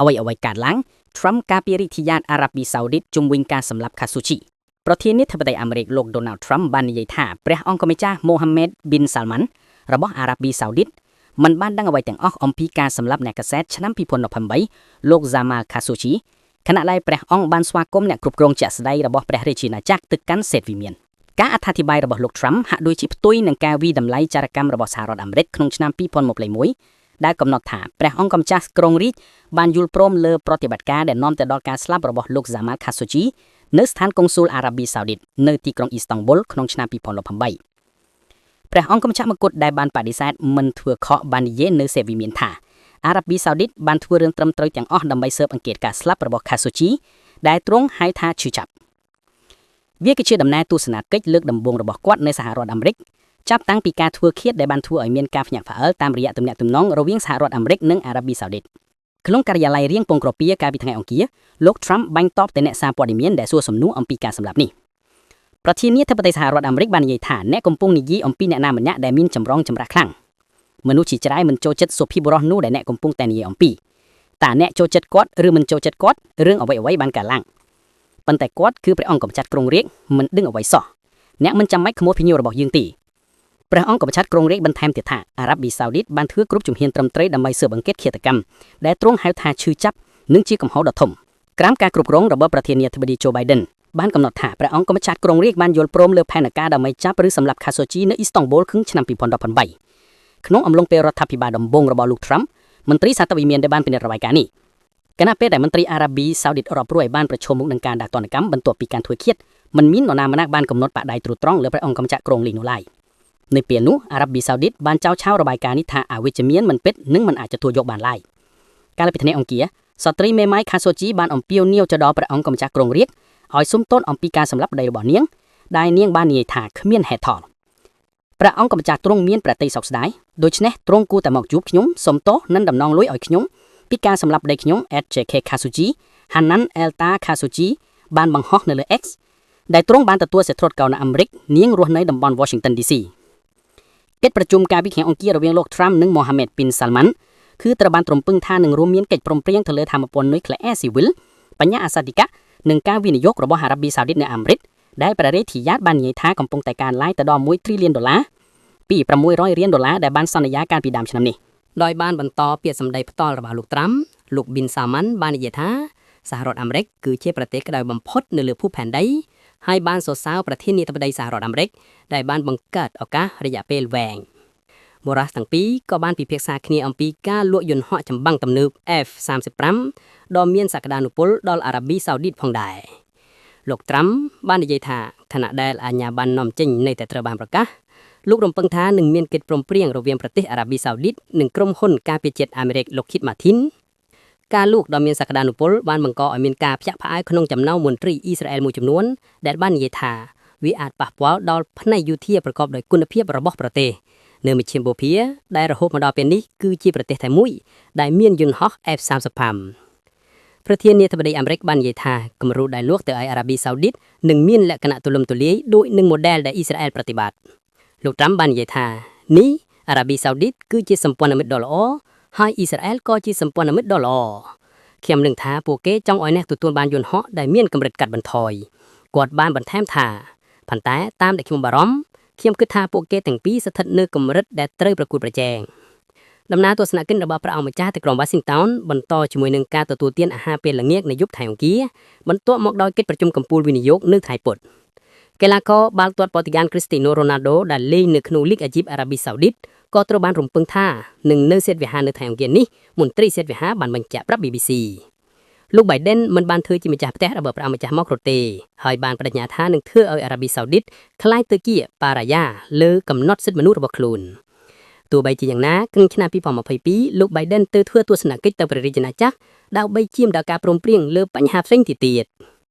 អ្វីអ្វីកើតឡើង Trump ការពីរិទ្ធិយាតអារ៉ាប៊ីសាអូឌីតជុំវិញការសម្លាប់ខាស៊ូជីប្រធានាធិបតីអាមេរិកលោក Donald Trump បាននិយាយថាព្រះអង្គម្ចាស់ Mohammed bin Salman របស់អារ៉ាប៊ីសាអូឌីតមិនបានដឹងអ្វីទាំងអស់អំពីការសម្លាប់អ្នកកាសែតឆ្នាំ2028លោក Jamal Khashoggi ខណៈដែលព្រះអង្គបានស្វាគមន៍អ្នកគ្រប់គ្រងជាក់ស្ដែងរបស់ព្រះរាជាណាចក្រទៅកាន់សេតវិមានការអត្ថាធិប្បាយរបស់លោក Trump ហាក់ដូចជាផ្ទុយនឹងការវិតម្លៃចារកម្មរបស់សហរដ្ឋអាមេរិកក្នុងឆ្នាំ2021ដែលកំណត់ថាព្រះអង្គម្ចាស់ក្រុងរាជបានយល់ព្រមលើប្រតិបត្តិការដែលនាំទៅដល់ការស្លាប់របស់លោក Jamal Khashoggi នៅស្ថានកុងស៊ុលអារ៉ាប៊ីសាអូឌីតនៅទីក្រុងអ៊ីស្តង់ប៊ុលក្នុងឆ្នាំ2018ព្រះអង្គម្ចាស់មកុដដែលបានបដិសេធមិនធ្វើខកបាននិយាយនៅសេវិមានថាអារ៉ាប៊ីសាអូឌីតបានធ្វើរឿងត្រឹមត្រូវទាំងអស់ដើម្បីស៊ើបអង្កេតការស្លាប់របស់ Khashoggi ដែលទ្រង់ហៅថាឈឺចាប់វាគឺជាដំណើរទស្សនកិច្ចលើកដំបូងរបស់គាត់នៅសហរដ្ឋអាមេរិកចាប់តាំងពីការធ្វើឃាតដែលបានធ្វើឲ្យមានការភ្ញាក់ផ្អើលតាមរយៈទំនាក់ទំនងរវាងសហរដ្ឋអាមេរិកនិងអារ៉ាប៊ីសាអូឌីតក្នុងការិយាល័យរៀងពងក្រពៀកាលពីថ្ងៃអង្គារលោក Trump បាញ់តបទៅអ្នកសារព័ត៌មានដែលសួរសំណួរអំពីការសម្លាប់នេះប្រធានាធិបតីសហរដ្ឋអាមេរិកបាននិយាយថាអ្នកកំពុងនិយាយអំពីអ្នកណាម្នាក់ដែលមានចម្រងចម្រាស់ខ្លាំងមនុស្សជាច្រើនមិនចូលចិត្តសុភាពបុរសនោះដែលអ្នកកំពុងតែនិយាយអំពីតើអ្នកចូលចិត្តគាត់ឬមិនចូលចិត្តគាត់រឿងអ្វីអ្វីបានកើតឡើងប៉ុន្តែគាត់គឺព្រះអង្គកម្ចាត់ក្រុងរាជមិនដឹងអ្វីសោះអ្នកមិនចាំបាច់ខ្មោចភ្ញៀវរបស់យើងទេព្រះអង្គកម្ចាត់ក្រុងរាជបន្ថែមទៀតថាអារ៉ាប៊ីសាអូឌីតបានធ្វើគ្រប់ជំហានត្រឹមត្រូវដើម្បីស៊ើបអង្កេតឃាតកម្មដែលទ្រង់ហៅថាឈឺចាប់និងជាកំហុសដ៏ធំក្រោមការគ្រប់គ្រងរបស់ប្រធានាធិបតីโจ Biden បានកំណត់ថាព្រះអង្គកម្ចាត់ក្រុងរាជបានយល់ព្រមលើផែនការដើម្បីចាប់ឬសម្លាប់ខាសូជីនៅអ៊ីស្តង់ប៊ុលក្នុងឆ្នាំ2018ក្នុងអំឡុងពេលរដ្ឋាភិបាលដំបូងរបស់លោក Trump មន្ត្រីសាតវិមានដែលបានពិនិត្យរបាយការណ៍នេះគណៈពេលដែលមន្ត្រីអារ៉ាប៊ីសាអូឌីតរាប់រួយបានប្រឈមមុខនឹងការដាក់ទណ្ឌកម្មបន្ទាប់ពីការធ្វើឃាតមិនមាននរណាម្នាក់បានកំណត់បាក់ដៃត្រួតត្រងលើព្រះអង្គកម្ចាត់ក្រុងលីនោះឡើយនៅពេលនោះអារ៉ាប៊ីសាអូឌីតបានចោទឆៅរបាយការណ៍នេះថាអវិជ្ជមានមិនពិតនិងមិនអាចទទួលយកបានឡើយកាលពីថ្ងៃអង្គារស្ត្រីមេម៉ាយខាសូជីបានអំពាវនាវទៅដល់ព្រះអង្គកម្ចាស់ក្រុងរាជឲ្យសុំទោសអំពីការសម្លាប់ប្តីរបស់នាងដែលនាងបាននិយាយថាគ្មានហេតុផលព្រះអង្គកម្ចាស់ទ្រង់មានប្រតិសោកស្ដាយដូច្នេះទ្រង់គួរតែមកជួបខ្ញុំសុំទោសនិងតំណងលុយឲ្យខ្ញុំពីការសម្លាប់ប្តីខ្ញុំ @JK Khashoggi Hanan Elta Khashoggi បានបង្ហោះនៅលើ X ដែលទ្រង់បានទទួលសិទ្ធិកោណអាមេរិកនាងរស់នៅតំបន់ Washington DC កិច្ចប្រជុំការវិខាងអង្គាររវាងលោក Trump និង Mohammed bin Salman គឺត្រូវបានទ្រំពឹងថានឹងរួមមានកិច្ចព្រមព្រៀងទៅលើធម្មពលនុយក្លេអ៊ែរស៊ីវិលបញ្ញាអាសាតិកៈនិងការវិនិយោគរបស់អារ៉ាប៊ីសាអូឌីតនៅអាមេរិកដែលព្រះរាជធាយ៉ាតបាននិយាយថាកំពុងតែកើនឡើងទៅដល់1 trillion ដុល្លារពី600លានដុល្លារដែលបានសន្យាកាលពីដើមឆ្នាំនេះ ដោយបានបន្តពាក្យសម្ដីផ្ទាល់របស់លោកត្រាំលោកប៊ីនសាម៉ាន់បាននិយាយថាសហរដ្ឋអាមេរិកគឺជាប្រទេសក្តៅបំផុតនៅលើភពផែនដីហើយបានសរសើរប្រធានាធិបតីសហរដ្ឋអាមេរិកដែលបានបង្កើតឱកាសរយៈពេលវែងបុរសទាំងពីរក៏បានពិភាក្សាគ្នាអំពីការលក់យន្តហោះចម្បាំងទំនើប F-35 ដ៏មានសក្តានុពលដល់អារ៉ាប៊ីសាអូឌីតផងដែរលោកត្រាំបាននិយាយថាខណៈដែលអាជ្ញាប័ណ្ណនាំចេញនៅតែត្រូវបានប្រកាសលោករំពឹងថានឹងមានកិច្ចព្រមព្រៀងរវាងប្រទេសអារ៉ាប៊ីសាអូឌីតនិងក្រុមហ៊ុនការពារជាតិអាមេរិក Lockheed Martin ការលូកដ៏មានសក្តានុពលបានបង្កឲ្យមានការភ្ញាក់ផ្អើលក្នុងចំណោមមន្ត្រីអ៊ីស្រាអែលមួយចំនួនដែលបាននិយាយថាវាអាចប៉ះពាល់ដល់ផ្នែកយោធាប្រកបដោយគុណភាពរបស់ប្រទេសនៅមជ្ឈិមបូព៌ាដែលរហូតមកដល់ពេលនេះគឺជាប្រទេសតែមួយដែលមានយន្តហោះ F-35 ប្រធានាធិបតីអាមេរិកបាននិយាយថាគំរូដែលលក់ទៅឲ្យអារ៉ាប៊ីសាអូឌីតនឹងមានលក្ខណៈទូលំទូលាយដូចនឹង model ដែលអ៊ីស្រាអែលប្រតិបត្តិលោកត្រាំបាននិយាយថានេះអារ៉ាប៊ីសាអូឌីតគឺជាសម្ព័ន្ធមិត្តដ៏ល្អហើយអ៊ីស្រាអែលក៏ជាសម្ព័ន្ធមិត្តដ៏ល្អខ្ញុំនឹងថាពួកគេចង់ឲ្យអ្នកទទួលបានយន្តហោះដែលមានកម្រិតកាត់បន្ថយគាត់បានបន្ថែមថាប៉ុន្តែតាមដែលខ្ញុំបារម្ភខ្ញុំគិតថាពួកគេទាំងពីរស្ថិតនៅកម្រិតដែលត្រូវប្រកួតប្រជែងដំណើរទស្សនកិច្ចរបស់ព្រះអង្គម្ចាស់ទៅក្រុងវ៉ាស៊ីនតោនបន្តជាមួយនឹងការទទួលទានអាហារពេលល្ងាចនៅយប់ថ្ងៃអង្គារបន្ទាប់មកដោយកិច្ចប្រជុំកំពូលវិនិយោគនៅថ្ងៃពុធកីឡាករបាល់ទាត់ប៉ូទុយហ្គាល់គ្រីស្ទីណូរ៉ូណាល់ដូដែលលេងនៅក្នុងលីកអាជីពអារ៉ាប៊ីសាអូឌីតក៏ត្រូវបានរំពឹងថានឹងនៅសេតវិហារនៅថ្ងៃអង្គារនេះមន្ត្រីសេតវិហារបានបញ្ជាក់ប្រាប់ BBC លោក Biden មិនបានធ្វើជាម្ចាស់ផ្ទះរបស់ព្រះអង្គម្ចាស់មកទេហើយបានបដិញ្ញាថានឹងធ្វើឲ្យអារ៉ាប៊ីសាអូឌីតក្លាយទៅជាបារាយាលើកំណត់សិទ្ធិមនុស្សរបស់ខ្លួនទោះបីជាយ៉ាងណាក្នុងឆ្នាំ2022លោក Biden ទៅធ្វើទស្សនកិច្ចទៅព្រះរាជាណាចក្រដើម្បីជៀមដល់ការព្រមព្រៀងលើបញ្ហាផ្សេងទៀត។